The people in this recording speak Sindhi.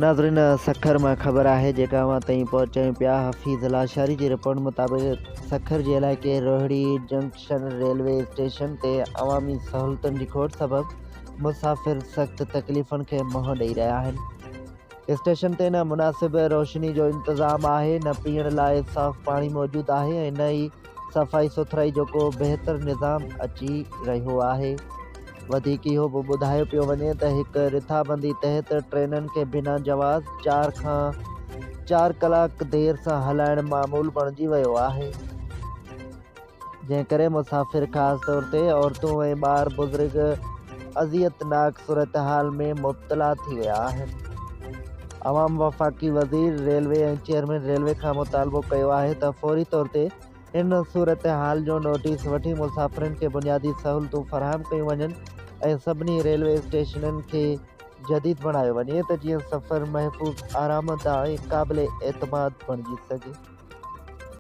ناظرين سکر مان خبر آهي جيڪا اوهان تائين پهچايون پيا حفيظ لاشاري جي رپورٽ مطابق سکر جي علائقي روهڙي جنڪشن ريلوي اسٽيشن تي عوامي سهولتن جي کوٽ سبب مسافر سخت تڪليفن کي منهن ڏئي رهيا آهن اسٽيشن تي نه مناسب روشني جو انتظام آهي نه پيئڻ لاء صاف پاڻي موجود آهي ۽ نه ئي صفائي سٿرائي جو ڪو بهتر نظام اچي رهيو آهي. وڌيڪ اهو به ٻڌايو پيو وڃي ته هڪ رٿابندي تحت ٽرينن کي بنا جواز چار کان چار ڪلاڪ دير سان هلائڻ معمول بڻجي ويو آهي، جنهن ڪري مسافر خاص طور تي عورتون ۽ ٻار بزرگ اذيتناڪ صورتحال ۾ مبتلا ٿي ويا آهن. عوام وفاقي وزير ريلوي ۽ چيئرمين ريلوي کان مطالبو ڪيو آهي ته فوري طور تي ان صورتحال جو نوٽيس وٺي مسافرن کي بنيادي سهولتون فراهم ڪيون وڃن ۽ سڀني ريلوي اسٽيشنن کي جديد بڻايو وڃي ته جيئن سفر محفوظ، آرامده ۽ قابل اعتماد بڻجي سگهي.